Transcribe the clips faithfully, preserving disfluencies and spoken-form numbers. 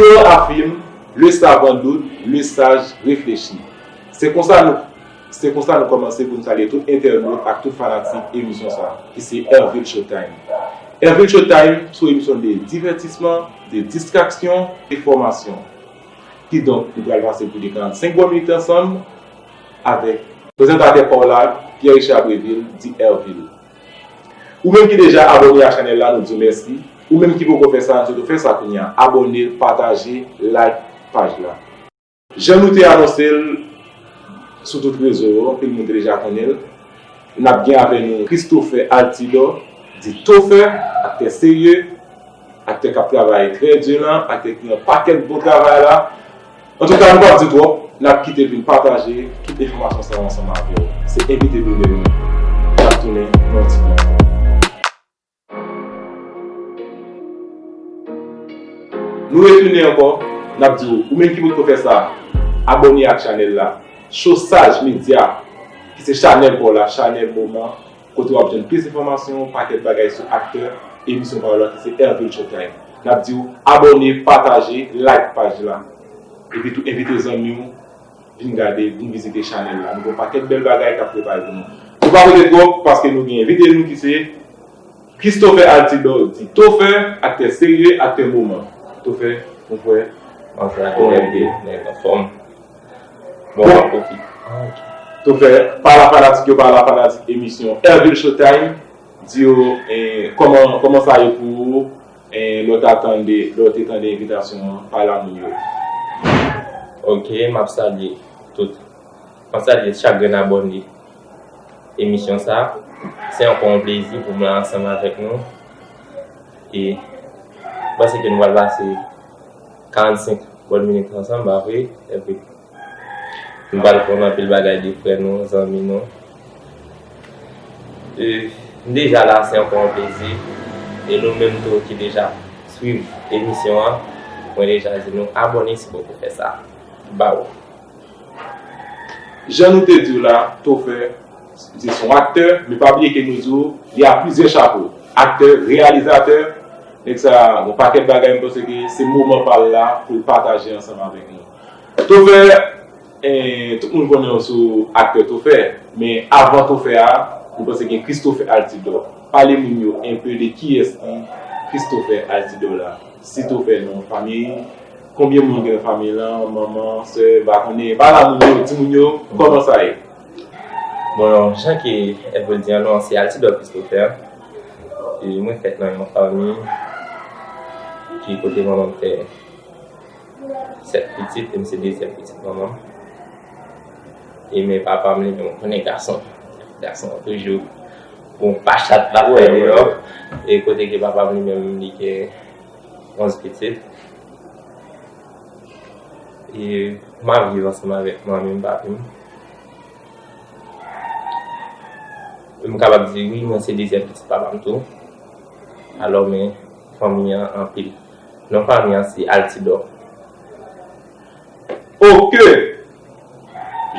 Yo afime, le savant doute, le sage réfléchit. Se konsa nou, se konsa nou kòmanse pou n salye tout entènot ak tout fanatik emisyon sa, ki se Hervil Showtime. Hervil Showtime se yon emisyon de divètisman, de distraksyon, de fòmasyon. Kidonk, nou pral pase plis de karannsenk bon minit ansanm avèk prezantatè pa w la, Pierre Richard Breville, di Hervil. Ou menm ki deja abòne ak chanèl la, nou di w mèsi. Ou menm ki poko fè sa, nou di w fè sa kounye a. Abòne, pataje, like paj la. Jan nou te anonse l sou tout rezo yo, anpil moun te deja konnen l, n ap gen avèk nou Christopher Altidor, di Tofè, aktè serye, aktè k ap travay trè di la, aktè ki gen yon pakèt bon travay la. Antouka, nou p ap di twòp, n ap kite l vin pataje tout enfòmasyon sa yo ansanm avè w. Se envite donnen nou. N ap tounen nan yon ti pwen. Nou retounen ankò, n ap di w, ou menm ki potko fè sa, abòne ak chanèl la, Chosaj Medya, ki se chanèl pa w la, chanèl moman, kote w ap jwenn plis enfòmasyon, yon pakèt bagay sou aktè emisyon pa w la, ki se Hervil Showtime. N ap di w, abòne, pataje, like paj la. Epi tou, envite zanmi w, vin gade, vin vizite chanèl la. Nou gen yon pakèt bèl bagay k ap prepare pou nou. Nou pa rete twòp, paske nou gen envite nou ki se Christopher Altidor, di Tofè, aktè serye, aktè moman. Tofè, mon frè, Bonjou a tout, kòman w ye? Nèg anfòm. Bon, bon, m ap pwofite. Tofè, pale a fanatik yo, pale a fanatik emisyon Hervil Showtime, di yo, eh, kòman, kòman sa ye pou ou, eh, lè w ta tande, lè w te tande envitasyon an, pale a moun yo. Ok, m ap salye tout. M ap salye chak grenn abòne emisyon sa. Se ankò yon plezi pou m la ansanm avèk nou. E m panse ke nou pral pase karannsenk bon minit ansanm, pa vre? Epi nou pral konn anpil bagay de frè nou, zanmi nou. E m deja la, se ankò yon plezi. E nou menm tou ki deja swiv emisyon an, mwen deja di nou abòne si poko fè sa. Ba w. Jan nou te di w la, Tofè, se yon aktè, men pa bliye ke nou di w, li a plizyè chapo. Aktè, reyalizatè, nèg sa, yon pakèt bagay, m panse ke se moman pa l la pou l pataje ansanm avèk nou. Tofè, eh, tout moun konnen w sou aktè Tofè, men avan Tofè a, m panse gen Christopher Altidor. Pale moun yo enpe de kiyès ki Christopher Altidor la. Si Tofè nan fanmi, konbyen moun gen nan fanmi lan, manman, sè, pa konnen, pale a moun yo, di moun yo, kòman sa ye? Bon, jan ke Hervil di an, non, se Altidor Christopher. E mwen fèt nan yon fanmi ki kote manman m fè sèt pitit, e m se dezyèm pitit manman m. E men papa m li menm, ou konnen gason. Gason toujou gon pachat l ap fè deyò. E kote ke papa m li menm, li gen onz pitit. E m ap viv ansanm avèk manmi m, papi m. M kapab di, wi, mwen se dezyèm pitit papa m tou. Alò, men fanmi an anpil. Non fanmi an se Altidor. Ok!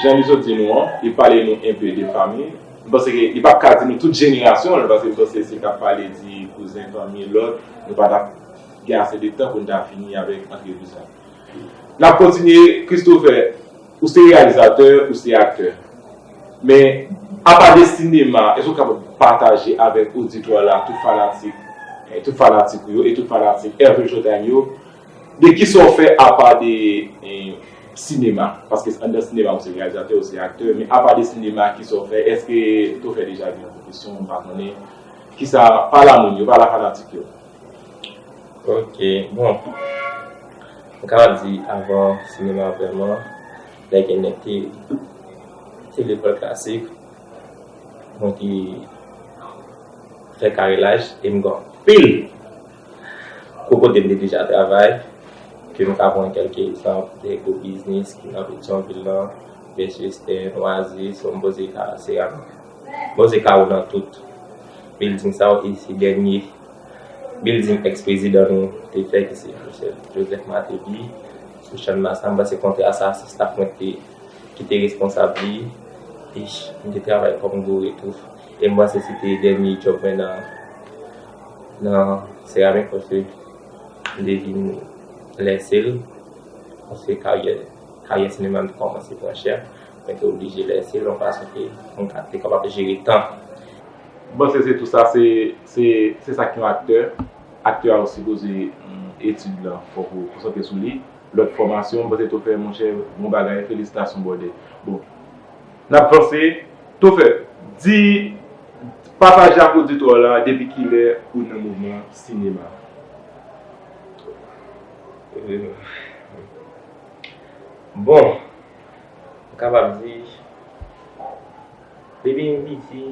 Jan li sot di nou an, li pale nou enpe de fanmi. M panse ke li p ap ka di nou tout jenerasyon l, paske m panse si l t ap pale di kouzen, fanmi, lòt, nou pa t ap gen ase de tan pou n ta fini avèk antrepriz la. N ap kontinye, Christopher, ou se reyalizatè, ou se aktè. Men, apa de sinema, èske w kapab pataje avèk oditwa la, tout fanatik, eh, tout fanatik ou yo, e tout fanatik Hervil Showtime yo, de kisa w fè apa de, eh, sinema? Paske anndan sinema, ou se reyalizatè, ou se aktè, men apa de sinema, kisa w fè? Èske Tofè deja gen yon pwofesyon, m pa konnen? Kisa, pale a moun yo, pale a fanatik yo. Ok, bon. M kapab di avan sinema vrèman, lè gen nèg te, te lekòl klasik, mwen te fè karelaj e m gen anpil gwo kote m te deja travay, ke m ka pran kèlke egzanp, de gwo biznis ki nan Petyonvil lan, Best Western, Oasis, m poze ka, se a, m poze kawo nan tout bilding sa yo, e se dènye bilding ex-prezidan nou te fè, ki se Michel Joseph Martelly, sou Channmas la. M panse kontra sa, se staff mwen ki te, ki te responsab li. E m te travay kòm goure tou. E m panse se te dènye djòb mwen nan, nan seramik, paske m te vin lèse l, paske karyè, karyè sinema m te kòmanse pran chè, mwen te oblije lèse l yon fason ke mwen ka, te kapab jere tan. M panse se tou sa, se, se, se sa k yon aktè. Aktè a ou sipoze, mm, etid lan, fòk ou konsantre sou li. Lòt fòmasyon, m panse tou fè, monchè, bon bagay, felisitasyon, brother. Bon, n ap vanse. Tou fè, di, pataje ak oditwa la depi kilè ou nan mouvman sinema. Bon, m kapab di, depi m piti,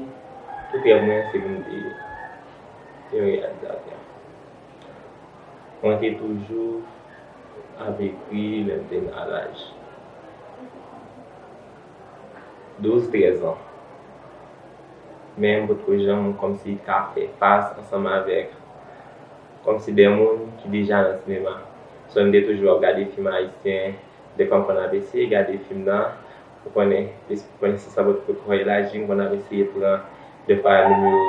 tout rèv mwen se pou m te yon reyalizatè. Mwen te toujou ap ekri lè m te nan laj douz, trèz an. Men m potko janm kòmsi ka fè fas ansanm avèk kòmsi de moun ki deja nan sinema. So, m te toujou ap gade fim ayisyen, defwa m konn ap eseye gade fim nan, ou konnen, lespri konesans lan potko twò elaji, m konn ap eseye pran, defwa, nimewo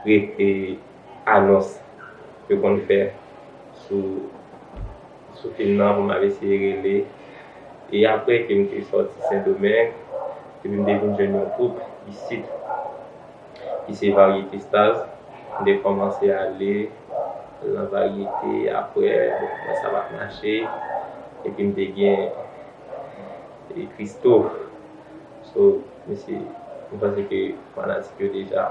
re-, e, anons yo konn fè sou, sou fim nan pou m ap eseye rele. E apre ke m te sòti Sendomeng, epi m te vin jwenn yon gwoup isit, ki se Variété Stars, m te kòmanse ale nan varyete, apre, bon, mwen sa pa t mache, epi m te gen, e, Christo. So, misye, m panse ke fanatik yo deja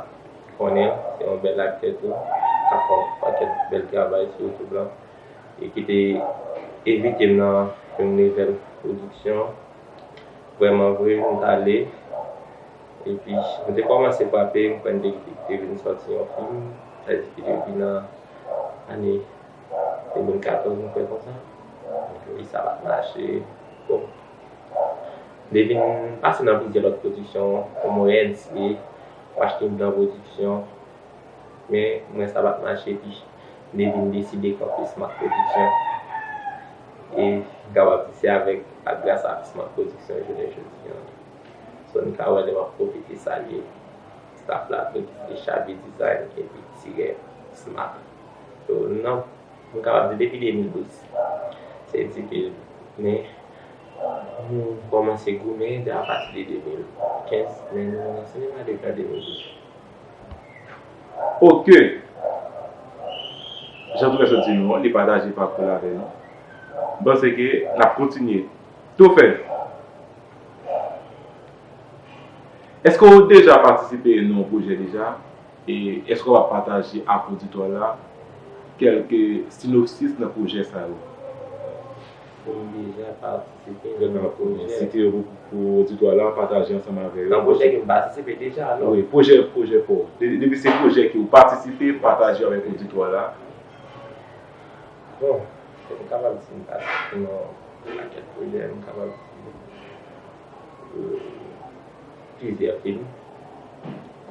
konnen l, se yon bèl aktè tou, k ap fè yon pakèt bèl travay sou YouTube lan, e ki te envite m nan yon nouvèl pwodiksyon. Vrèman vre, m t ale, epi m te kòmanse frape, m kwè m te, te vin sòti yon fim, sa di ki depi nan ane de mil katòz, m kwè konsa. Donk, wi, sa pa t mache. Bon. M te vin pase nan plizyè lòt pwodiksyon, kòm Reds e Washington Blanc Production. Men, mwen sa pa t mache, epi m te vin deside kanpe Smart Production. E m kapab di se avèk, ak gras a Smart Production, jounen jodi an. So, n ka wè lè m ap pwofite salye staff la tou, ki se Chabi Design epi Tirè Smart. So, nan, m kapab di depi de mil douz. Se di ke, men, nou kòmanse goumen de apati de de mil kenz, men nou nan sinema depi an de mil douz. Ok. Jan tou fè sot di nou an, li pataje pakou l avè nou. M panse ke n ap kontinye. Tou fè. Èske w deja patisipe nan yon pwojè deja? E èske w ap pataje ak oditwa la kèlke sinopsis nan pwojè sa yo? Pou m deja patisipe nan pwojè. Site yo pou, pou oditwa la, pataje ansanm avè yo. Nan pwojè ke m patisipe deja, alò? Wi, pwojè, pwojè pa w. De-, depi se pwojè ke w patisipe, pataje avèk oditwa la. Bon, m kapab di m patisipe nan yon pakèt pwojè, m kapab di, euh, plizyè fim,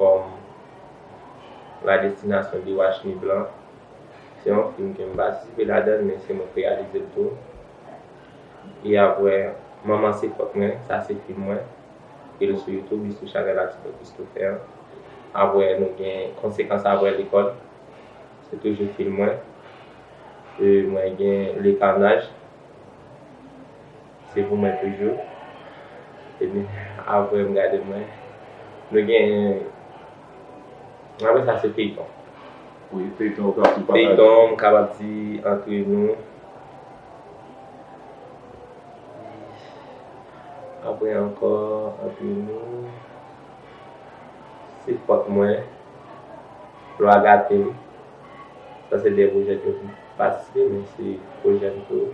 kòm La Destination de Washny Blanc. Se yon fim ke m patisipe ladan l, men se mwen k reyalize l tou. E apre, Manman se fòt mwen, sa se fim mwen. E l sou YouTube, li sou chanèl a Ti Bòy Christopher. Apre, nou gen Konsekans apre lekòl. Se toujou fim mwen. E mwen gen Le Carnage. Se pou mwen toujou. Epi, apre m gade mwen. Nou gen, apre sa, se feyton. Wi, feyton, ou kapab tou pataje. Feyton, m kapab di Antre Nou. Apre ankò, Antre Nou. Se fòt mwen. Lwa gate m. Sa se de pwojè ke m patisipe, men se pwojè m tou.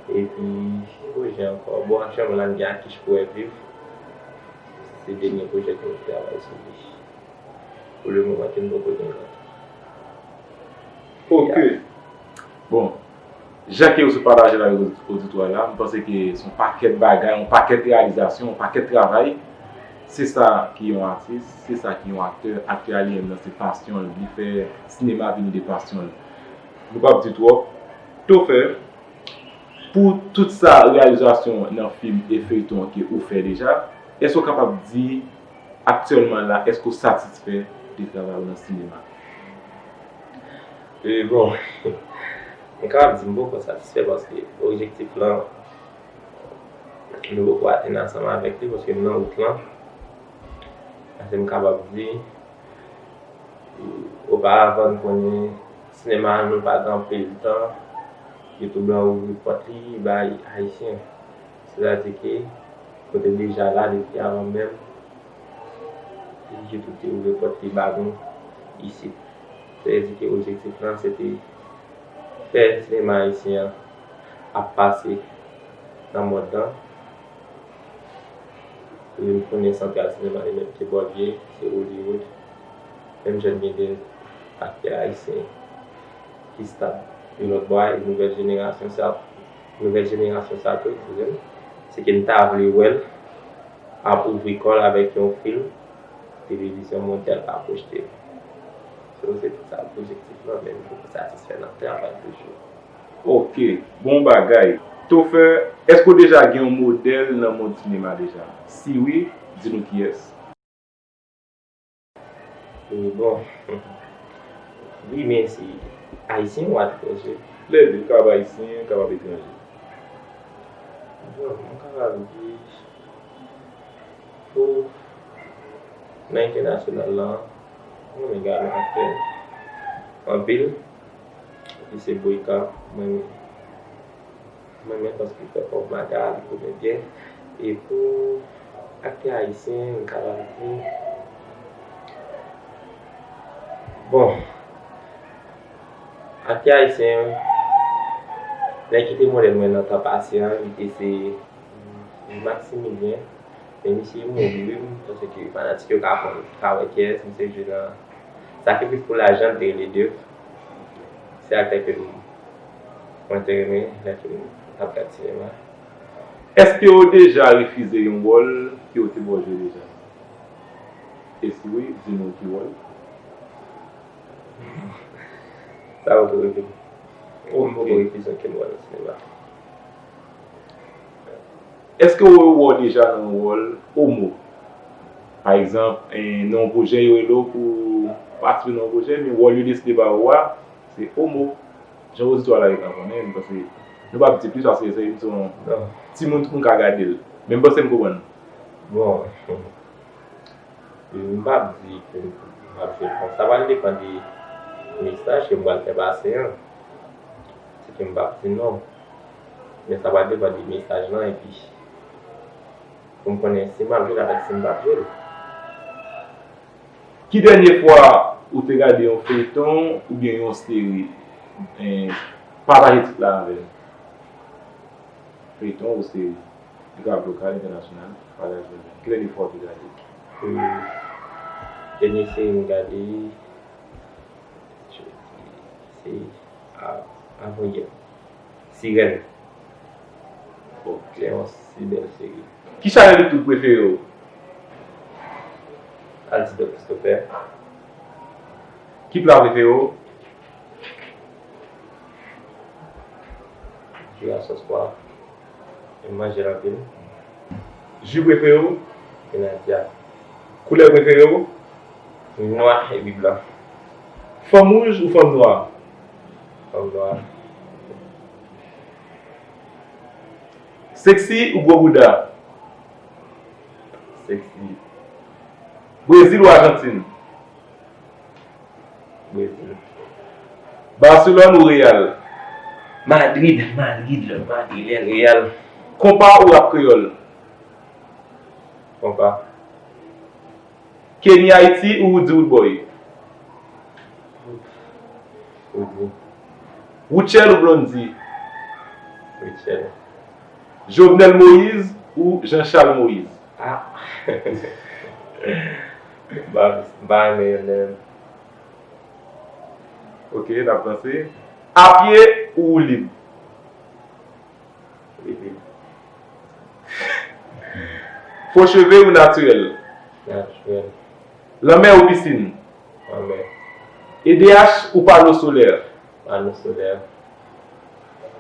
Epi, ki pwojè ankò? Bon, aktyèlman la, m gen Akich pou wè viv. Se dènye pwojè ke m travay sou li. Pou le moman, ke m poko gen lòt. Ok. Bon, jan ke w sot pataje l avèk oditwa la, m panse ke se yon pakèt bagay, yon pakèt reyalizasyon, yon pakèt travay. Se sa ki yon atis, se sa ki yon aktè. Aktè a li menm nan se pasyon l, li fè sinema vini de pasyon l. Nou p ap di twòp. Tou fè, pou tout sa reyalizasyon nan fim e feyton ke ou fè deja, èske w kapab di aktyèlman la, èske w satisfè de travay ou nan sinema? E bon, M kapab di m poko satisfè paske objektif lan, nou poko atenn ansanm avèk li paske m nan wout lan. Paske m kapab di, oparavan n konnen sinema nou pa gen anpil tan, YouTube lan ouvri pòt li bay Ayisyen. Sètadi ke nou te deja la depi avan menm YouTube te ouvri pòt li ba nou isit. Sètadi ke objektif lan se te fè sinema ayisyen an ap pase nan mond lan. Li menm konnen santral sinema li menm se Bòdye, se Hollywood. Menm jan gen de aktè ayisyen ki stab yon lòt bò, e nouvèl jenerasyon sa, nouvèl jenerasyon sa tou, eskize m, se ke n ta vle wè l ap ouvri kò l avèk yon fim televizyon mondyal pa pwojte l. So, se tout sa objektif lan, men m poko satisfè nan travay toujou. Ok, bon bagay. Tofè, èske w deja gen yon modèl nan mond sinema deja? Si wi, di nou kiyès. Wi, bon. Wi, men se ayisyen ou etranje? Lè de, kapab ayisyen, kapab etranje. Bon, m kapab di, pou nan entènasyonal lan, mwen renmen gade aktè anpil. Epi se Boyka, mwen renmen. Mwen renmen paske li fè kòb maga, li komedyen. E pou aktè ayisyen, m kapab di, bon, aktè ayisyen, nèg ki te modèl mwen nan tan pase an, li te se Maximilien. Men misye mouri wi, paske fanatik yo ka konn, ka wè kiyès misye jwe nan. Sa ki plis pou lajan, m te rele Deuve. Se aktè ke m, mwen te renmen lè ke m t ap gad sinema. Èske w deja refize yon wòl ke yo te ba w jwe deja? E si wi, di nou ki wòl. Sa yo te refize. M poko refize okenn wòl nan sinema. Èske w wè w deja nan yon wòl omo? Pa egzanp, eh, nan yon pwojè yo rele w pou patisipe nan yon pwojè, men wòl yo deside ba ou a, se omo. Jan oditè a la yo ka konnen, m panse nou p ap di plis paske se yon timoun, tout moun ka gade l. Men m panse m konprann. Bon, m p ap di ke m ap jwe l konsa. Sa pral depann de mesaj ke m pral fè pase an. Se ke m p ap di non. Men sa pral depann de mesaj lan epi pou m konnen si m ap jwe l avèk si m p ap jwe l. Ki dènye fwa ou te gade yon feyton oubyen yon seri? Eh, pataje tit la avè m. Feyton ou seri? Li ka lokal, entènasyonal, pataje avè m. Ki dènye fwa ou te gade? Hmm, dènye seri m gade, se a-, avan yè. Sirèn. Ok. Se yon si bèl seri. Ki chanèl YouTube prefere w? Altidor Christopher. Ki pla prefere w? Jus a sòs pwa. M manje l anpil. Ji prefere w? Grenadya. Koulè prefere w? Nwa epi blan. Fanm wouj ou fanm nwa? Fanm nwa. Seksi ou gwo bouda? Seksi. Brezil ou Ajantin? Brezil. Barcelone ou Real? Madrid, Madrid, Madrilèn, Real. Konpa ou rap kreyòl? Konpa. Kenny Haiti ou Roody Roodboy? Roody. Rutshelle ou Blondy? Rutshelle. Jovenel Moïse ou Jean Charles Moïse? Ah. M pa, m pa renmen youn nan yo. Ok, n ap vanse. Apye ou woulib? Woulib. Fo cheve ou natirèl? Natirèl. Lanmè ou pisin? Lanmè. E D H ou pano solè? Pano solè.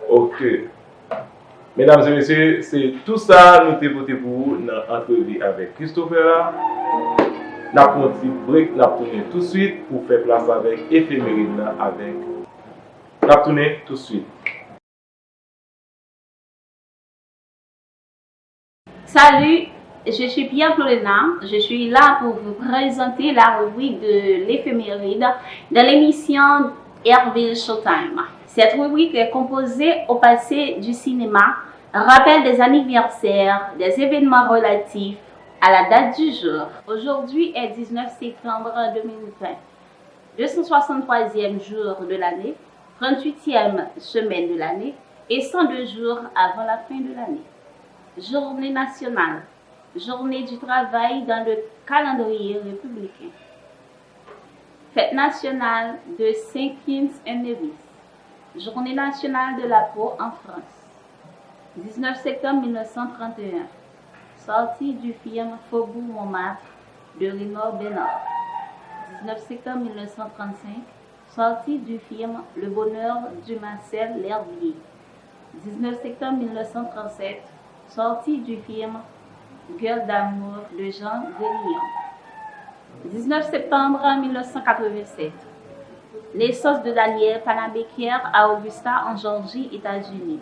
Ok. Medam e mesye, se tou sa nou te pote pou ou nan antrevi avèk Christopher la. N ap pran yon ti brek, n ap tounen tousuit pou fè plas avèk efemerid lan avèk N ap tounen tousuit. Salut, je suis Pierre Florena. Je suis là pour vous présenter la rubrique de l'éphéméride dans l'émission Herville Showtime. Cette rubrique est composée au passé du cinéma, rappel des anniversaires, des événements relatifs à la date du jour. Aujourd'hui est dix-neuf septembre deux mille vingt, deux cent soixante-troisième jour de l'année, trente-huitième semaine de l'année et cent deux jours avant la fin de l'année. Journée nationale, journée du travail dans le calendrier républicain. Fête nationale de Saint Kitts and Nevis, journée nationale de la peau en France. Dix-neuf septembre mille neuf cent trente et un, sortie du film Faubourg Montmartre de Renaud Bernard. Dix-neuf septembre mille neuf cent trente-cinq, sortie du film Le Bonheur de Marcel L'Herbier. Dix-neuf septembre mille neuf cent trente-sept, sortie du film Guerre d'amour de Jean Grelillon. Dix-neuf septembre mille neuf cent quatre-vingt-sept, naissance de Danielle Panabaker à Augusta en Georgie, États-Unis.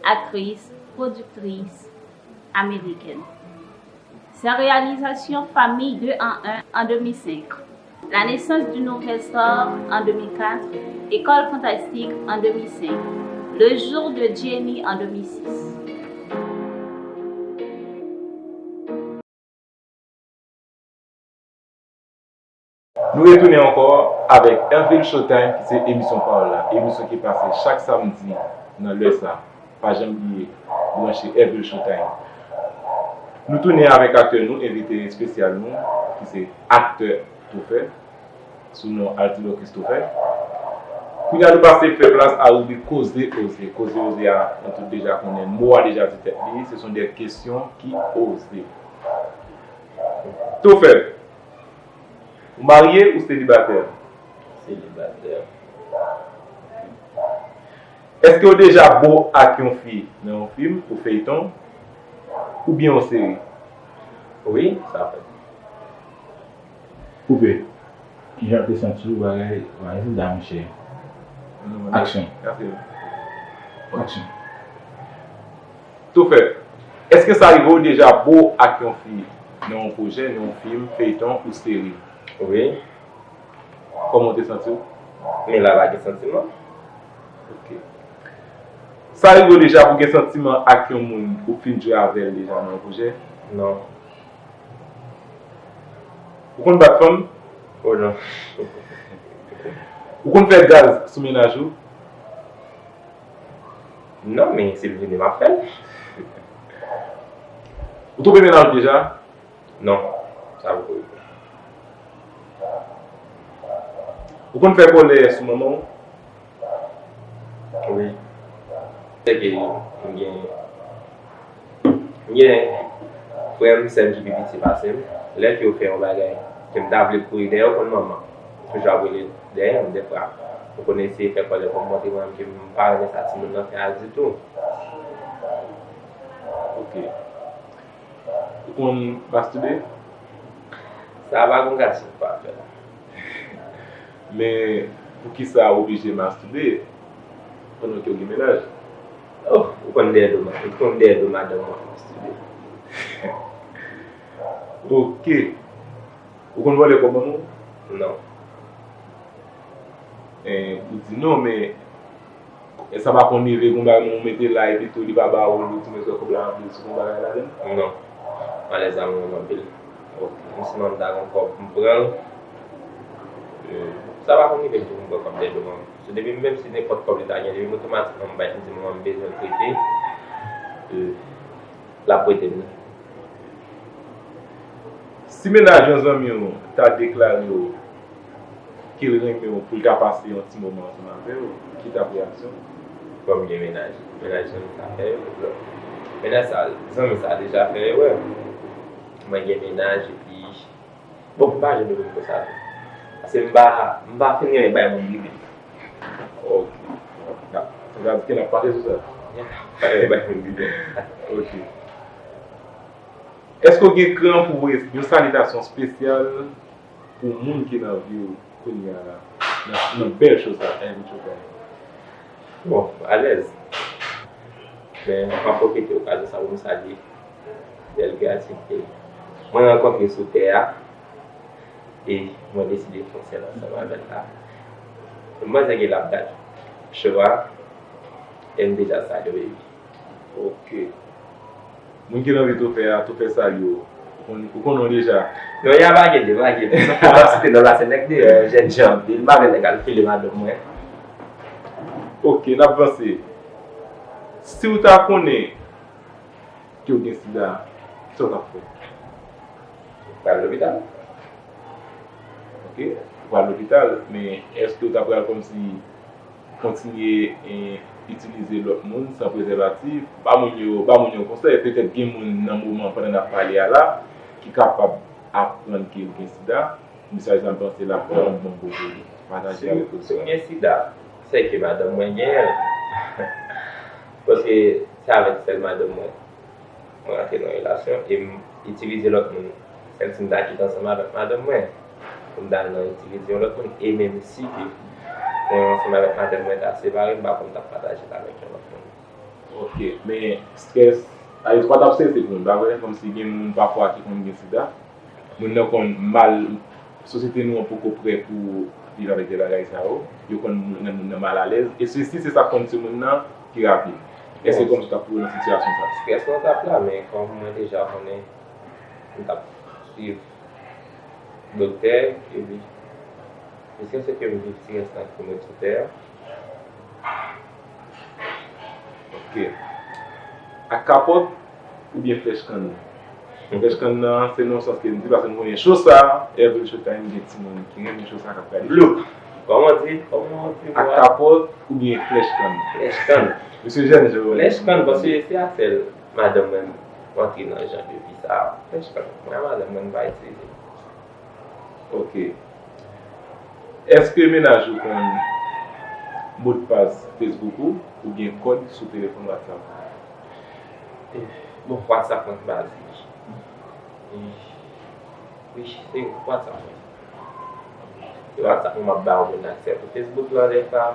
Actrice, productrice américaine. Sa réalisation Famille deux en un en deux mille cinq. La naissance d'une nouvelle star en deux mille quatre, École Fantastique en deux mille cinq, Le jour de Jenny en deux mille six. Nou retounen ankò avèk Herville Showtime ki se emisyon pa w la, emisyon ki pase chak samdi nan lè sa. Pa janm bliye branche Herville Showtime. Nou tounen avèk aktè nou, envite espesyal nou, ki se aktè Tofè, sou non Altidor Christopher. Kounye a nou pase fè plas a ribrik Koze Oze. Koze Oze a, nou tout deja konnen, mo a deja di tèt li, ce sont des questions qui osent. Tofè, ou marye ou selibatè? Selibatè. Èske w deja bo ak yon fi nan yon fim ou feyton oubyen yon seri? Wi, sa fèt. Koupe. Kijan w te santi w bagay, bagay sou da monchè? Aksyon. Aksyon. Tofè, èske sa rive w deja bo ak yon fi nan yon pwojè, nan yon fim, feyton ou seri? Wi. Kòman w te santi w? Men la pa gen santiman. Ok. Sa rive w deja pou gen santiman ak yon moun ou fin jwe avè l deja nan yon pwojè? Non. Ou konn bat fanm? Oh non. Ou konn fè gaz sou mennaj ou? Non, men si l vini, m ap fè l. Ou twonpe mennaj ou deja? Non, sa poko rive. Ou konn fè kòlè sou manman w? Wi. Se ke m gen, m gen frè m, sè m ki pi piti pase m. Lè ke yo fè yon bagay ke m ta vle kouri dèyè, ou konn manman toujou ap rele dèyè m dèfwa. Ou konn eseye fè kòlè pou m montre mwen menm ke m pa renmen sa timoun nan fè a ditou. Ok. Ou konn mastube? Sa pa gon gason ki pa fè l. Men poukisa w oblije mastube pandan ke w gen mennaj? Oh, ou konn dèyè do, ou konn dèyè do madanm mwen mastube. Ok. Ou konn vòlè kòb manman w? Non. Eh, ou di non, men sa pa konn rive gon bagay moun mete la epi tou li pa ba ou, li di mwen se kòb la anpil, si gon bagay ladan l? Non. Malèz la mwen anpil. Menm si mwen ta gon kòb, m pran l. Sa pa konn rive m tou m pran kòb dèyè do manman m. So depi menm si nenpòt kòb li ta gen, depi m otomatikman m bay, m di manman m bezwen l prete, l ap prete m li. Si mennaj yon zanmi w ta deklare w ke l renmen w pou l ka pase yon ti moman ansanm avè w, ki t ap reyaksyon w? Bon, m gen mennaj. Mennaj zanmi sa fè erè. Mennaj sa, zanmi sa deja fè erè. Mwen gen mennaj epi, bon, m pa janm renmen konsa tou. Paske m pa, m pa fin renmen bay moun gide. Ok. Sa vle di ke n ap pase sou sa. Yeah, bay moun gide. Ok. Èske w gen kran pou voye yon salitasyon espesyal pou moun ki nan vi w kounye a la, nan, nan bèl cho sa, Herville Showtime? Bon, alèz. Men, m ap pwofite okazyon sa pou m salye bèl kreyativite mwen rankontre sou tè a e mwen deside fè yon sèn ansanm avè l la. M panse ke l ap gad show a e m deja salye w, baby. Ok. Moun ki nan vi Toufè a, Toufè salye w. Ou konn, ou konnen w deja. Non, y a pa gen de, pa gen de. Sa fè m ap site non la, se nèg deyò, jènjan anpil. M pa vle nèg al file madanm mwen. Ok, n ap vanse. Si w ta konnen ke w gen sida, kisa w t ap fè? Pral lopital. Ok, ou pral lopital, men èske w ta pral kòmsi kontinye, eh, itilize lòt moun san prezèvatif? Ba moun yo, ba moun yo konsèy, petèt gen moun nan moman pandan n ap pale a la ki kapab aprann ke l gen sida. Mesaj la, m panse l ap vrèman bon pou li. Pataje avèk yo. Si m gen sida, sèke madanm mwen genyen l. Paske se avèk sèl madanm mwen mwen rantre nan relasyon e m itilize lòt moun. Sèl si m ta kite ansanm avèk madanm mwen, pou m ta al nan itilize yon lòt moun. E menm si ke mwen ansanm avèk madanm mwen ta separe, m pa kwè m t ap pataje l avèk yon lòt moun. Ok, men strès, alèz pa t ap strese pou moun, pa vre? Kòmsi gen moun pafwa ki konn gen sida. Moun nan konn mal, sosyete nou an poko prè pou viv avèk de bagay sa yo. Yo konn rann moun nan malalèz. E sesi, se sa k konn ti moun nan pi rapid. Èske kòmsi w t ap twouve w nan sitiyasyon sa? Strès lan t ap la, men kòm mwen deja konnen m t ap swiv doktè, epi jiskaske m viv ti rès tan pou mwen sou tè a. Ok. Ak kapòt oubyen flèch kann? Flèch kann nan, se nan sans ke m di, paske m konnen cho sa, every show time gen timoun ki renmen cho sa k ap gade. Look! Kòman di? Kòman di? Ak kapòt oubyen flèch kann? Flèch kann. Mesye jèn, je vous. Flèch kann, paske se a sèl madanm mwen m antre nan jan de vi sa. Flèch kann. Mwen, madanm mwen, m pa itilize. Ok. Èske mennaj ou konn modpas Facebook ou oubyen kòd sou telefòn WhatsApp? Eh, bon, WhatsApp mwen ki bazik. Eh, wi, se WhatsApp mwen. Se WhatsApp mwen m ap ba yon moun aksè pou Facebook lan dèfwa.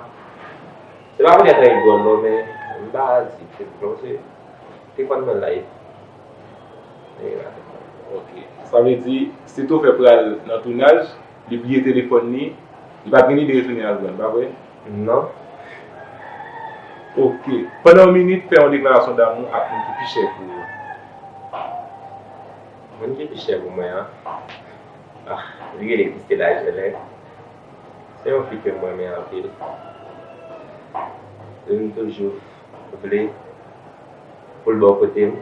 Se pa pou nèt an rigòl non, men m bazik Facebook lan, se Te konn mwen live. Ok. Sa vle di, si Toufè pral nan tounaj, li bliye telefòn li, li pa t gen lide retounen al jwenn, pa vre? Non. Ok. Pandan yon minit, fè yon deklarasyon damou ak moun ki pi chè pou ou. Moun ki pi chè pou mwen an, ah, li rele Christella Gelin. Se yon fi ke m renmen anpil. E m toujou vle pou l bò kote m.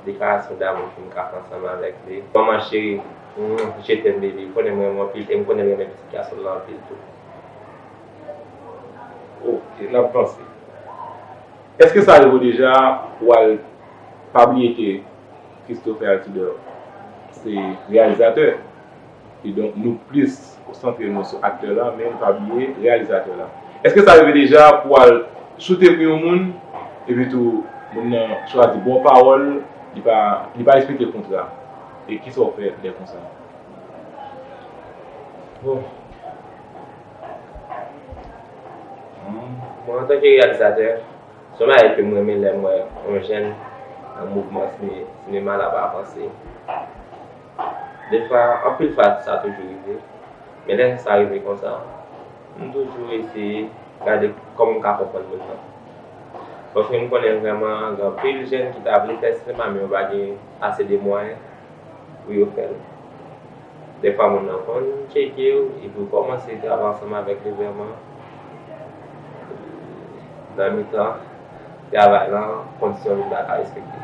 Deklarasyon damou pou m ka fè ansanm avèk li. Manman cheri, mm, je t'aime, baby. Ou konnen m renmen w anpil e m konnen l renmen pitit gason l la anpil tou. Ok, n ap vanse. Èske sa rive w deja pou w al pa bliye ke Christopher Altidor se reyalizatè? Kidonk, nou plis konsantre nou sou aktè la, men nou pa bliye reyalizatè la. Èske sa rive deja pou w al choute pou yon moun, epi tou, moun nan chwazi bon pawòl, li pa, li pa respekte kontra? E kisa w fè lè konsa? Bon. Mwen, antanke reyalizatè, se yon bagay ke m renmen lè m wè yon jèn nan mouvman sine-, sinema l ap avanse. Defwa, anpil fwa, sa toujou rive. Men lè sa rive konsa, m toujou eseye gade kòman m ka konprann moun nan. Paske m konnen vrèman gen anpil jèn ki ta vle fè sinema, men yo pa gen ase de mwayen pou yo fè l. Dèfwa moun nan konn tcheke w, epi w kòmanse travay ansanm avèk li vrèman. Nan mitan travay lan, kondisyon vin pa ka respekte.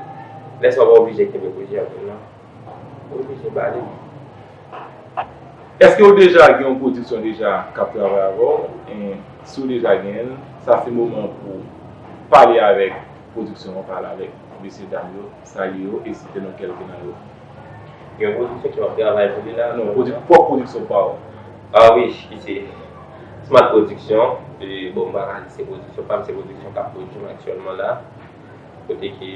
Lè sa w pa oblije kenbe pou jèn moun nan, ou oblije ba li. Èske w deja gen yon pwodiksyon deja k ap travay avè w? E si w deja genyen l, sa se moman pou w pale avèk pwodiksyon an, pale avèk mesye dam yo, salye yo e site non kèlke nan yo. Gen yon pwodiksyon ki w ap travay pou li la? Non, pwodi-, pwòp pwodiksyon pa w. Ah wi, ki se Smart Production. E, bon, m pa ka di se pwodiksyon pa m, se pwodiksyon k ap pwodui m aktyèlman la. Kote ke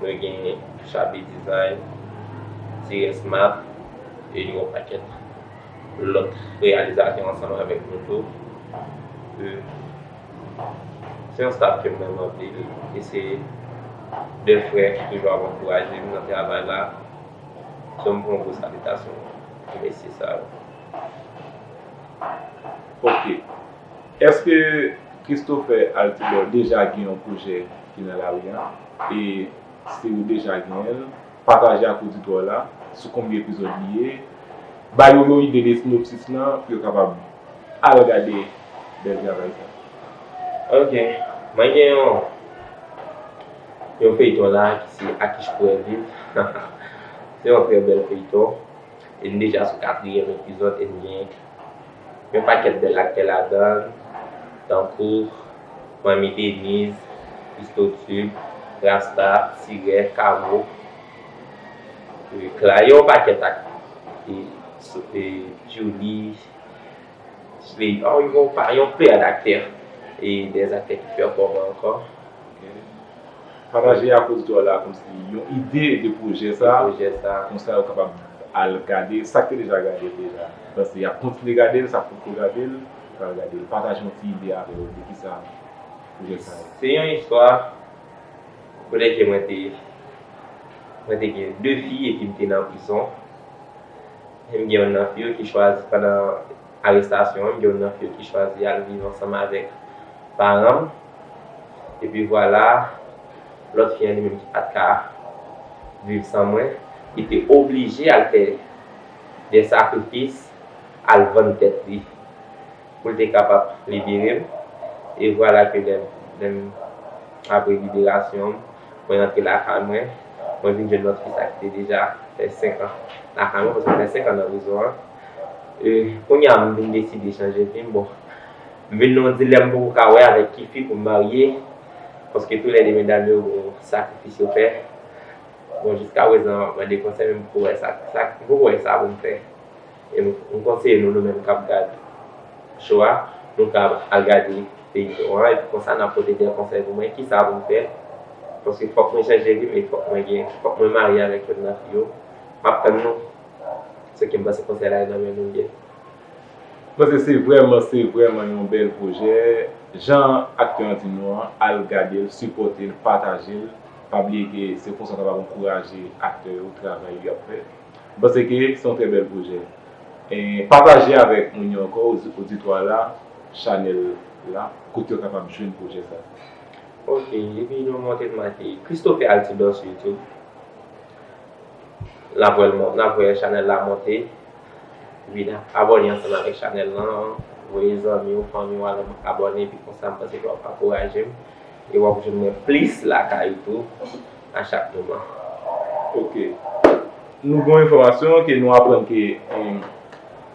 nou gen Shabby Design, T S Map, e yon pakèt lòt reyalizatè ansanm avèk nou tou. Se yon staf ke m renmen anpil, e se de frè ki toujou ap ankouraje m nan travay la. So, m pran gwo salitasyon pou mesye sa yo. Ok. Èske Christopher Altidor deja gen yon pwojè ki nan lari an? E si ou deja genyen l, pataje ak oditè w la sou konbyen epizòd li ye. Ba yo yon ide de sinopsis lan pou yo kapab al gade bèl travay sa. Ok. Mwen gen yon, yon feyton la ki se A ki ch pou wè viv. Se yon trè bèl feyton. E n deja sou katriyèm epizòd e n gen yon pakèt bèl aktè ladan l, tankou Manmi Deniz, Christo Tube, Rasta, Sirè, Kamo, e Kla, yon pakèt ak e, e Julie, Slay, oh, yon pa, yon pleyad aktè e dèz aktè ki pèfòme ankò. Pataje ak oditè w la kòmsi yon ide de pwojè sa, Pwojè sa. Konsa yo kapab al gade sa k te deja gade l deja. Paske y ap kontinye gade l, sa k poko gade l, yo pral gade l. Pataje yon ti ide avè yo de kisa pwojè sa ye. Se yon istwa kote ke mwen te, mwen te gen de fi epi m te nan prizon. E m gen youn nan fi yo ki chwazi, pandan arestasyon an, m gen youn nan fi yo ki chwazi al viv ansanm avèk paran m. Epi vwala, lòt fi an li menm ki pa t ka viv san mwen, li te oblije al fè de sakrifis, al vann tèt li pou l te kapab libere m. E vwala ke lè, lè m, apre liberasyon m, mwen rantre lakay mwen, mwen vin jwenn lòt fi sa ki te deja fè senk an lakay mwen, paske m fè senk an nan prizon an. E kounye a, m vin deside chanje vi m. Bon, m vin nan yon dilèm m poko ka wè avèk ki fi pou m marye, paske toulède medam yo gon sakrifis yo fè. Bon, jiskaprezan, m ap mande konsèy, men m poko wè sa, sa, m poko wè sa pou m fè. E m, m konseye nou, nou menm k ap gad show a, nou ka al gade feyton an, epi konsa n ap pote de konsèy pou mwen, kisa pou m fè. Paske fòk mwen chanje vi m, e fòk mwen gen, fòk mwen marye avèk youn nan fi yo. M ap tann nou. Se ke m panse konsèy la nan men nou byen. Paske se vrèman, se vrèman yon bèl pwojè. Jan aktè an di nou an, al gade l, sipòte l, pataje l. Pa bliye ke se konsa w kapab ankouraje aktè yo, travay yo ap fè. M panse ke se yon trè bèl pwojè. E pataje avèk moun yo ankò, oditwa la, chanèl la, kote yo kapab jwenn pwojè sa. Ok, epi nou monte m mete Christopher Altidor sou YouTube. N ap wè l mon-, n ap wè chanèl la monte. Epi n ap abòne ansanm avèk chanèl lan. Voye zanmi w, fanmi w al abòne, epi konsa m panse ke w ap ankouraje m. E w ap jwenn mwen plis lakay ou tou a chak moman. Ok. Nou gen yon enfòmasyon ke nou aprann ke em,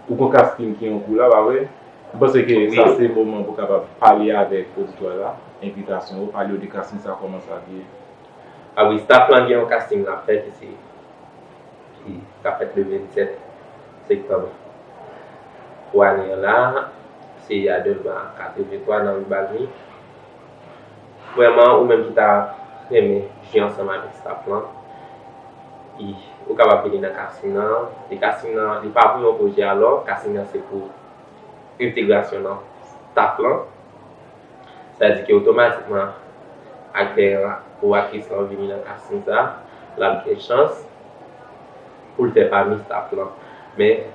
ou gon casting ki an kou la, pa vre? M panse ke sa se moman pou kapab pale avèk oditwa la, envitasyon ou, pale yo de casting sa, kòman sa ye. A wi, staff lan gen yon casting l ap fè ki se ki ka fèt le vennsèt septanm pou ane an la, se Adelma katrevenntwa nan Ri Balmi. Vrèman, ou menm ki ta renmen jwe ansanm avèk staff lan, i, ou kapab vini nan casting nan. E casting nan, li pa pou yon pwojè alò, casting nan se pou entegrasyon nan staff lan. Sa di ke otomatikman, aktè an ou aktris lan vini nan casting sa, l ap gen chans pou l fè pami staff lan. Men,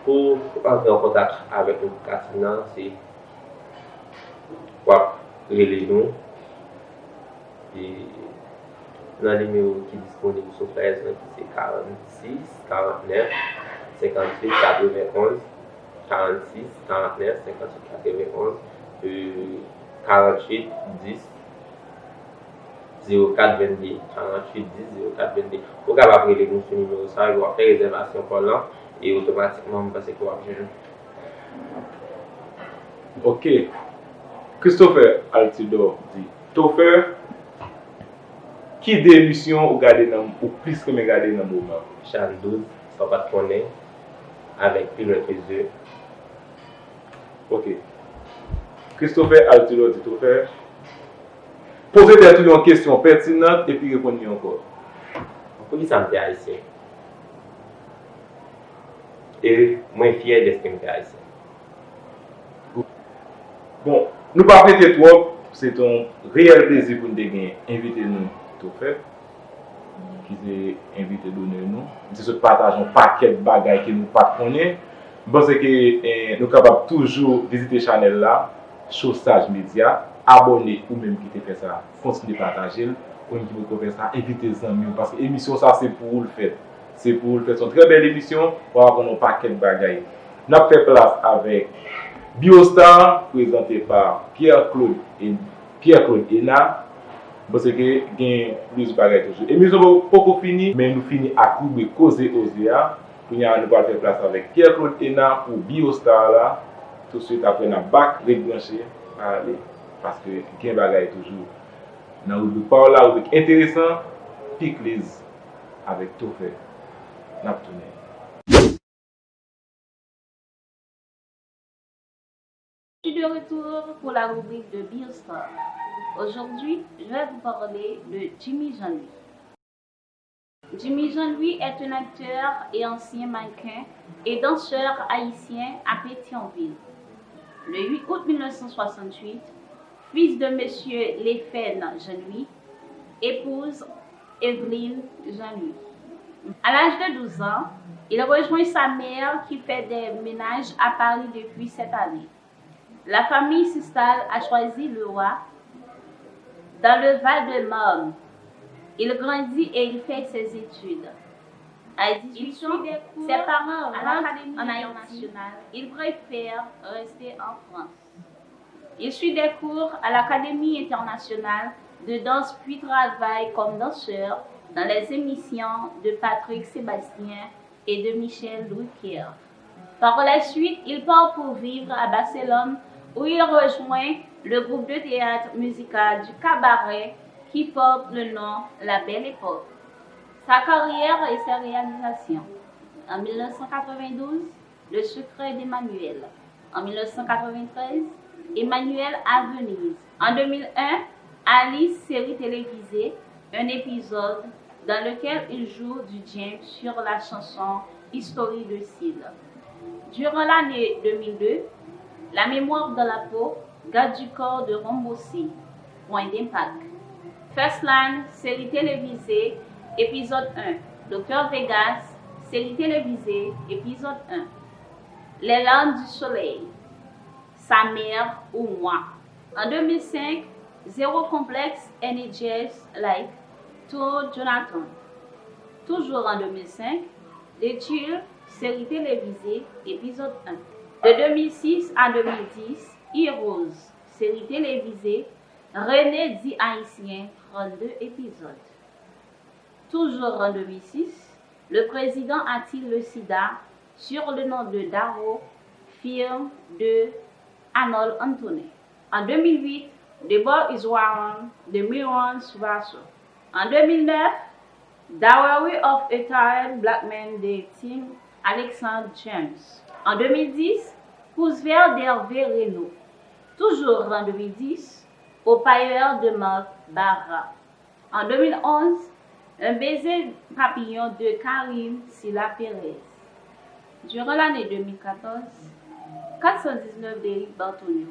pou antre an kontak avèk nou pou casting nan, se w ap rele nou. E nan nimewo ki disponib sou Threads lan ki se karannsis, karantnèf, senkantuit, katrevenonz, karannsis, karantnèf, senkantuit, katrevenonz, e, karanntuit, dis, zewo kat, vennde, karanntuit, dis, zewo kat, vennde. Ou kapab rele nou sou nimewo sa a, epi w ap fè rezèvasyon pa w lan, e otomatikman, m panse ke w ap jwenn. Ok. Christopher Altidor di, Topher, ki de emisyon ou gade nan, ou plis renmen gade nan moman? Chann douz, sa w pa t konnen, avèk Pilot Fezye. Ok. Christopher Altidor di, Topher, poze tèt ou yon kesyon pètinan epi reponn li ankò. Poukisa m te ayisyen? E mwen fyè dèske m te ayisyen. Bon, nou p ap rete twòp, se te yon reyèl plezi pou n te gen envite nou, Tofè, ki se envite donè nou. M te sot pataje yon pakèt bagay ke nou pa t konnen. M panse ke, eh, nou kapab toujou vizite chanèl la, Chosaj Media, abòne ou menm ki te fè sa, kontinye pataje l, ou menm ki poko fè sa, envite zanmi w, paske emisyon sa se pou ou l fèt. Se pou ou l fèt. Se yon trè bèl emisyon, w ap aprann yon pakèt bagay. N ap fè plas avèk Biostar, prezante pa Pierre Claude e Pierre Claude Ena. M panse ke gen plis bagay toujou. Emisyon poko fini, men nou fini ak ribrik Koze Oze a. Kounye a, nou pral fè plas avèk Pierre Claude Ena pou Biostar la. Tousuit apre, n ap back, ret branche, pa ale, paske gen bagay toujou. Nan ribrik pawòl la, ribrik enteresan, Pikliz avèk Tofè. N ap tounen. Je suis de retour pour la rubrique de Biostar. Aujourd'hui, je vais vous parler de Jimmy Jean-Louis. Jimmy Jean-Louis est un acteur et ancien mannequin et danseur haïtien à Pétion-Ville. Le huit août mille neuf cent soixante-huit, fils de monsieur Lefène Jean-Louis, épouse Evelyne Jean-Louis. À l'âge de douze ans, il rejoint sa mère qui fait des ménages à Paris depuis cette année. La famille s'installe à Choisy-le-Roi, dans le Val-de-Marne. Il grandit et il fait ses études. À dix-huit ans, ses parents rentrent en Haïti. Il préfère rester en France. Il suit des cours à l'Académie internationale de danse puis travaille comme danseur dans les émissions de Patrick Sébastien et de Michel Drucker. Par la suite, il part pour vivre à Barcelone où il rejoint le groupe de théâtre musical du cabaret qui porte le nom La Belle Époque. Sa carrière et ses réalisations. En mille neuf cent quatre-vingt-douze, Le secret d'Emmanuelle. En mille neuf cent quatre-vingt-treize, Emmanuelle à Venise. En deux mille un, Alice, série télévisée, un épisode dans lequel il joue du James sur la chanson History de Cille. Durant l'année deux mille deux, La mémoire dans la peau, Garde du corps de Rimbaud Seale, Point d'impact. First Line, série télévisée, épisode un, Docteur Vegas, série télévisée, épisode un. Les larmes du soleil, Sa mère ou moi. En deux mille cinq, Zéro complexe, Any Jazz Like, Tour Jonathan. Toujours en deux mille cinq, The Chill, série télévisée, épisode un. De deux mille six à deux mille dix, Heroes, série télévisée, René dit Haïtien, trente-deux épisodes. Toujours en deux mille six, le président a-t-il le sida sur le nom de Darrow, film de Arnold Antonin. En deux mille huit, The Boy is Warren de Myron Subasso. En deux mille neuf, Diary of a Tired Black Man de Tim Alexander James. En deux mille dix, Pouce Vert d'Hervé Reynaud. Toujours en deux mille dix, Au Payeur de Marc Barra. En deux mille onze, Un baiser papillon de Karim Sila Perez. Durant l'année deux mille quatorze, quatre cent dix-neuf d'Eric Barthonio,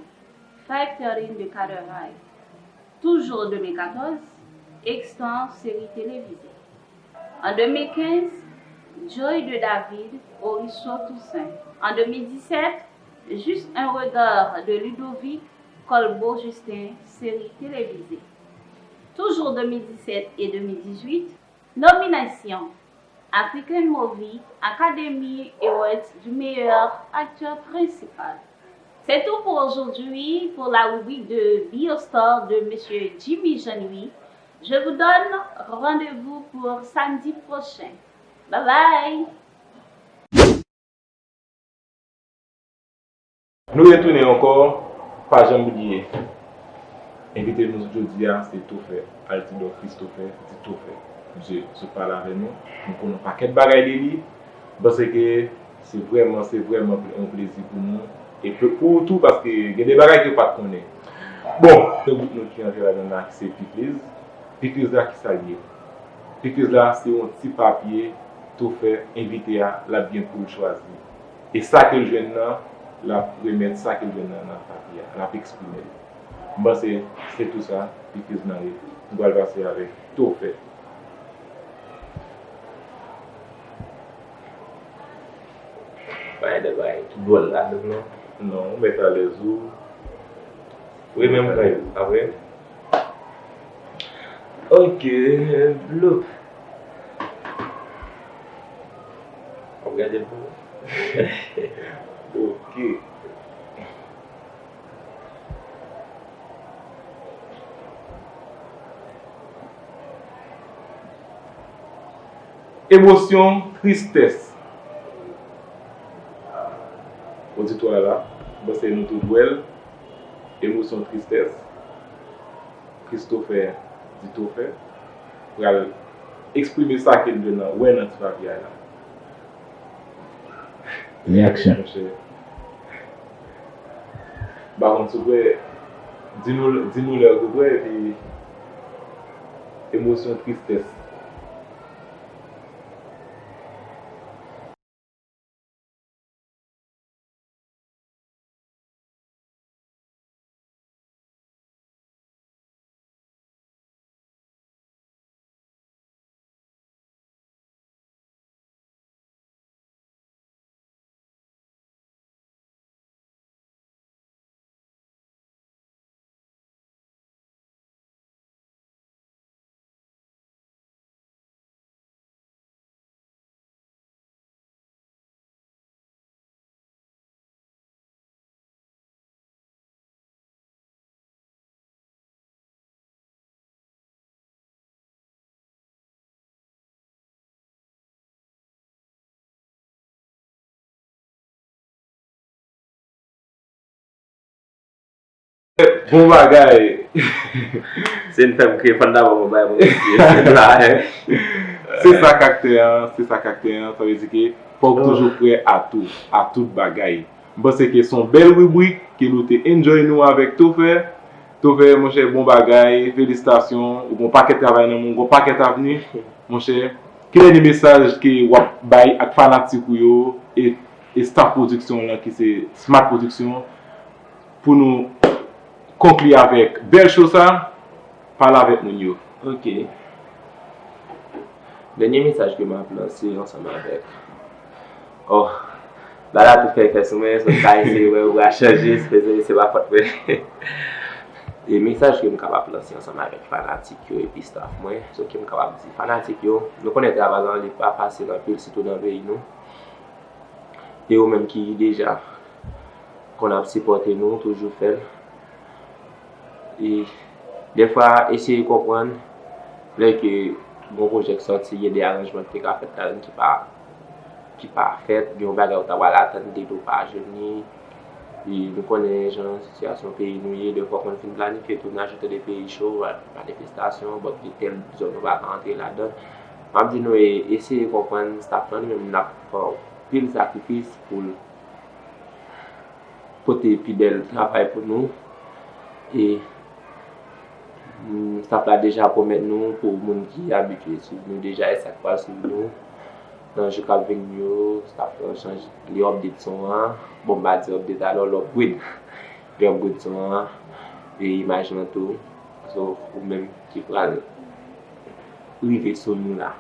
five thirteen de Carter High. Toujours deux mille quatorze, Extant, série télévisée. En deux mille quinze, Joy de David, Horisseau Toussaint. En deux mille dix-sept, Juste un regard de Ludovic Colbeau Justin, série télévisée. Toujours deux mille dix-sept et deux mille dix-huit, nomination African Movie Academy Awards du meilleur acteur principal. C'est tout pour aujourd'hui pour la rubrique de Biostar de Monsieur Jimmy Jean-Louis. Je vous donne rendez-vous pour samedi prochain. Bye bye! Nou retounen ankò, pa janm bliye. Envite nou jodi a se Tofè, Altidor Christopher, di Tofè. Misye sot pale avè nou, nou konnen yon pakèt bagay de li. M panse ke se vrèman, se vrèman yon plezi pou nou. E pou, pou ou tou, paske gen de bagay ke w pa t konnen. Bon, yon gwoup nou ki antre ladan la, se Pikliz. Pikliz la, kisa l ye? Pikliz la, se yon ti papye Tofè, envite a, l ap gen pou l chwazi. E sa ke l jwenn nan, L ap remèt sa ke l jwenn nan, nan papi a, l ap eksprime l. M panse se tou sa, Pikizna ye. Nou pral pase avèk Tofè. Pa gen de bagay ki dwòl ladan l, non. Non, ou mèt alèz ou. Wi, menm kay ou, pa vre? Ok, blo. W ap gade l pou mwen? Ok. Emosyon tristès. Oditwa la, m panse nou tout wè l. Emosyon tristès. Christopher di Tofè pral eksprime sa ke l jwenn nan, wè nan ti papye a la. Reaksyon. Monchè. M pa konn si w prè. Di nou, di nou lè w prè, epi emosyon tristès. Bon bagay. Se n fè m kriye, fò n dabò bon bagay pou m kriye. Se sa k aktè an, se sa k aktè an, sa vle di ke fòk toujou prè a tou, a tout bagay. M panse ke se yon bèl ribrik ke nou te enjoy nou avèk Tofè. Tofè, monchè, bon bagay, felisitasyon, ou gon pakèt travay nan men w, ou gon pakèt avni, monchè. Ki dènye mesaj ke w ap bay ak fanatik ou yo e, e staff pwodiksyon lan ki se Smart Production pou nou konkli avèk bèl show sa? Pale avèk moun yo. Ok. Dènye mesaj ke m ap lanse ansanm avèk, oh, bagay la tou fè fè sou mwen, so m ka eseye wè ou a chanje, se, se, se pa fòt mwen. E mesaj ke m kapab lanse ansanm avèk fanatik yo epi staff mwen, so ke m kapab di fanatik yo, nou konnen travay lan li pa fasil anpil, sitou nan peyi nou. E ou menm ki deja konn ap sipòte nou, toujou fè l. E dèfwa, eseye konprann lè ke gon pwojè k sòti, gen de aranjman ki te ka fèt ladan ki pa, ki pa fèt, gen yon bagay ou ta pral atann, li tou pa jwenn li. E nou konnen jan sitiyasyon peyi nou ye, dèfwa w konn fin planifye tounaj, ou tande peyi cho, manifestasyon, bon, gen tèl zòn ou pa ka antre ladan. M ap di nou, e, eseye konprann staff lan, li menm, l ap fè anpil sakrifis pou l pote pi bèl travay pou nou. E, mm, staff la deja pwomèt nou, pou moun ki abitye swiv nou deja e sa k pral swiv nou nan jou k ap vini yo, staff lan chanje, li update son an. Bon, m pa di update alò, li upgrade. Li upgrade son an, e imaj lan tou. So, ou menm ki pral rive sou nou la,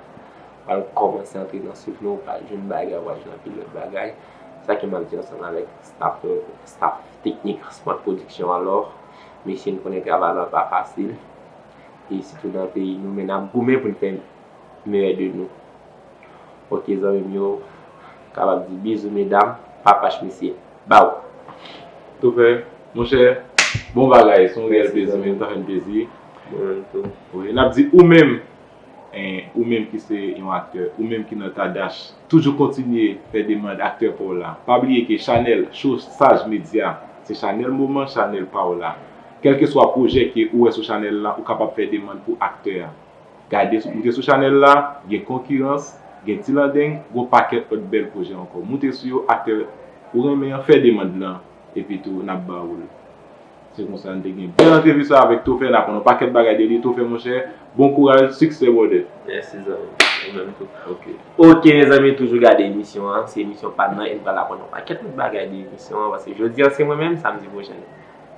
pral kòmanse antre nan swiv nou, pral jwenn bagay, pral jwenn anpil lòt bagay. Sa ke m ap di ansanm avèk staff, staff teknik Smart Production alò, mesye, n konnen travay lan pa fasil. E sitou nan peyi nou, men n ap goumen pou n fè meyè de nou. Ok, zanmi m yo, kapab di bizou medam, pa fache mesye. Baw. Tofè, monchè, bon bagay, se yon reyèl plezi, men sa fè m plezi. Mwen menm tou. Wi, n ap di ou menm, en, ou menm ki se yon aktè, ou menm ki nan Tadash, toujou kontinye fè demann aktè pa w la. Pa bliye ke chanèl Cho Saj Media, se chanèl moman, chanèl pa w la. Kèlkeswa pwojè ke ou wè sou chanèl la, ou kapab fè demann pou aktè a. Gade, moute sou chanèl la, gen konkirans, gen Ti Landeng, gon pakèt lòt bèl pwojè ankò. Moute sou yo, aktè ou renmen an, fè demann lan, epi tou, n ap ba ou l. Se konsa n te gen bèl antrevi sa avèk Tofè, n aprann yon pakèt bagay de li. Tofè, monchè, bon kouraj, siksè, brother. Mèsi, zanmi. Ou menm tou. Ok. Ok, mezanmi, toujou gade emisyon an. Se emisyon pa n nan, e n pral aprann yon pakèt lòt bagay de emisyon an, paske jodi an, se mwen menm, samdi pwochen.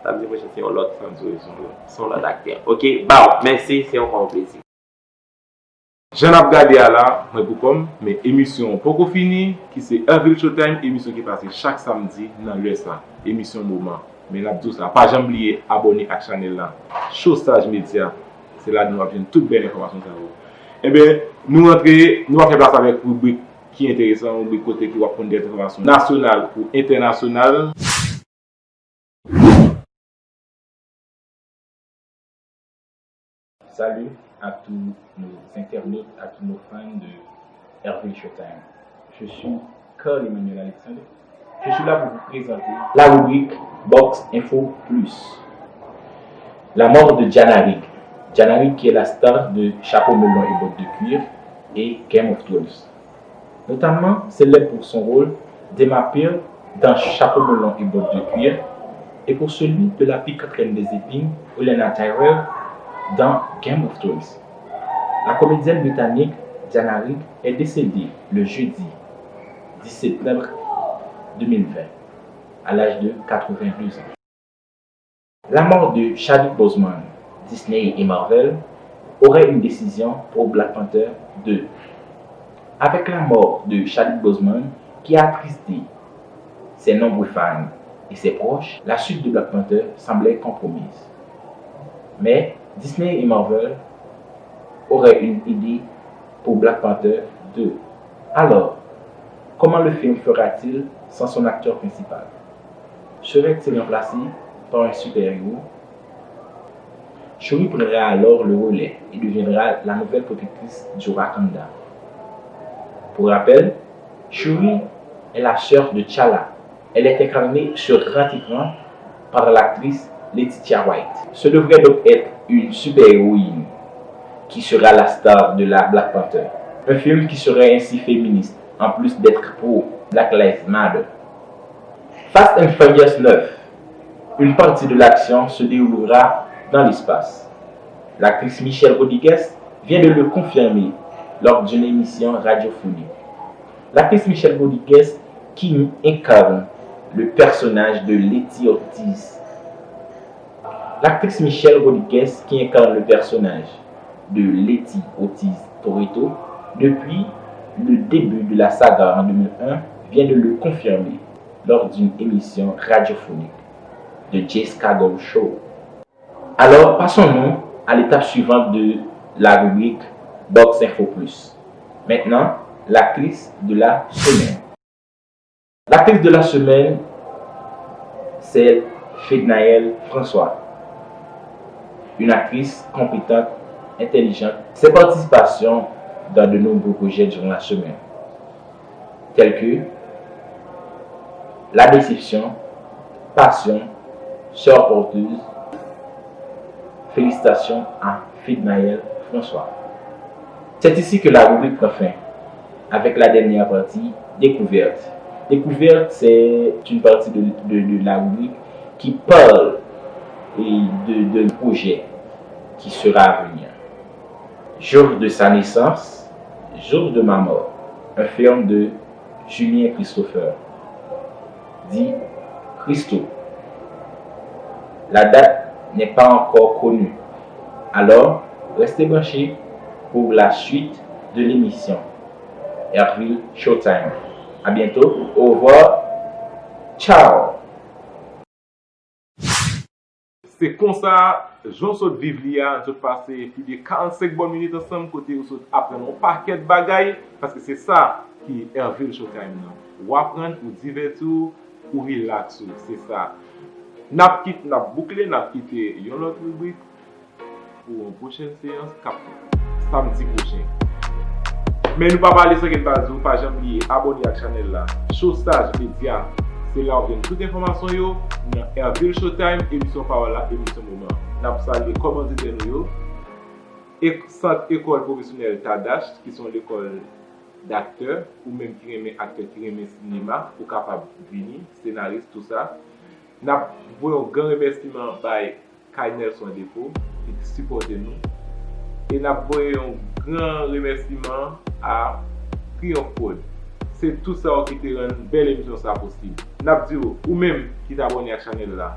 Samdi pwochen, se yon lòt. Samdi pwochen, se yon lòt. Se yon lòt aktè. Ok, baw, mèsi, se yon, yon plezi. Jan n ap gade a la, mwen pou kò m, men emisyon an poko fini, ki se Hervil Showtime, emisyon ki pase chak samdi nan lè sa. Emisyon moman. Men n ap di w sa, pa janm bliye abòne ak chanèl la. Showsaj Media, se ladan w ap jwenn tout bèl enfòmasyon sa yo. Enben, nou rantre, nou ap fè plas avèk ribrik ki enteresan, ribrik kote ke w ap konn de enfòmasyon nasyonal ou entènasyonal. Salut à tous nos internautes, à tous nos fans de Hervil Showtime. Je suis Carl Emmanuel Alexandre. Je suis là pour vous présenter la rubrique Box Info Plus. La mort de Diana Rigg. Diana Rigg qui est la star de Chapeau melon et bottes de cuir et Game of Thrones. Notamment célèbre pour son rôle d'Emma Peel dans Chapeau melon et bottes de cuir et pour celui de la piquante reine des épines, Olenna Tyrell, dans Game of Thrones. La comédienne britannique Diana Rigg est décédée le jeudi dix septembre deux mille vingt, à l'âge de quatre-vingt-deux ans. La mort de Chadwick Boseman, Disney et Marvel auraient une décision pour Black Panther deux. Avec la mort de Chadwick Boseman, qui a attristé ses nombreux fans et ses proches, la suite de Black Panther semblait compromise. Mais Disney et Marvel auraient une idée pour Black Panther deux. Alors, comment le film fera-t-il sans son acteur principal ? Serait-il remplacé par un super-héros ? Shuri prendra alors le relais et deviendra la nouvelle protectrice du Wakanda. Pour rappel, Shuri est la sœur de T'Challa. Elle est incarnée sur grand écran par l'actrice Letitia Wright. Ce devrait donc être une super-héroïne qui sera la star de la Black Panther. Un film qui serait ainsi féministe, en plus d'être pro Black Lives Matter. Fast and Furious neuf, une partie de l'action se déroulera dans l'espace. L'actrice Michelle Rodriguez vient de le confirmer lors d'une émission radiophonique. L'actrice Michelle Rodriguez qui incarne le personnage de Letty Ortiz. L'actrice Michelle Rodriguez qui incarne le personnage de Letty Ortiz Toretto depuis le début de la saga en deux mille un vient de le confirmer lors d'une émission radiophonique, The Jay Scagol Show. Alors, passons-nous à l'étape suivante de la rubrique Box Info Plus. Maintenant, l'actrice de la semaine. L'actrice de la semaine, c'est Fednaelle François, une actrice compétente, intelligente. Ses participations dans de nombreux projets durant la semaine, tels que La Déception, Passion, Sœur Porteuse. Félicitations à Fednaelle François. C'est ici que la rubrique prend fin, avec la dernière partie, Découverte. Découverte, c'est une partie de, de, de la rubrique qui parle et de, de projet qui sera à venir. Jour de sa naissance, jour de ma mort, un film de Julien Christopher, dit Christo. La date n'est pas encore connue. Alors, restez branchés pour la suite de l'émission Hervil Showtime. À bientôt. Au revoir. Ciao. Se konsa, jan w sot viv li a, n sot pase plis de karannsenk bòn minit ansanm, kote w sot aprann yon pakèt bagay, paske se sa ki Hervil Showtime nan. Ou aprann, ou divèti w, ou rilaks ou, se sa. N ap kit, n ap boukle, n ap kite yon lòt ribrik pou yon pwochèn seyans k ap fèt samdi pwochen. Men nou pa pale san ke n pa di w, pa janm bliye abòne ak chanèl la. Showsaj Media, se la w ap jwenn tout enfòmasyon yo nan Hervil Showtime, emisyon pawòl la, emisyon moman. N ap salye kòmanditè nou yo, ek Sant Ekòl Pwofesyonèl Tadash, ki se yon lekòl daktè, ou menm ki renmen aktè, ki renmen sinema, ou kapab vini, senaris, tou sa. N ap voye yon gran remèsiman bay Kay Nelson Defo ki te sipòte nou. E n ap voye yon gran remèsiman a Triomphe Prod. Se tout sa yo ki te rann bèl emisyon sa posib. N ap di w, ou menm ki t abòne ak chanèl la,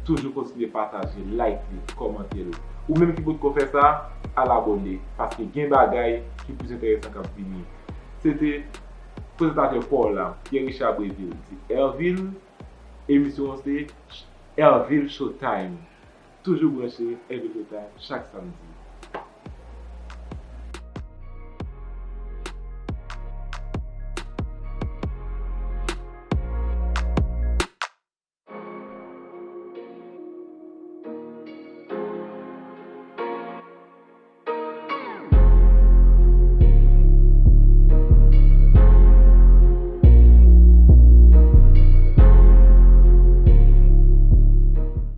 toujou kontinye pataje, like li, kòmante l. Ou menm ki potko fè sa, al abòne, paske gen bagay ki plis enteresan k ap vini. Se te prezantatè pa w la, Pierre Richard Brévil, di Hervil, emisyon an se Hervil Showtime. Toujou branche Hervil Showtime chak samdi.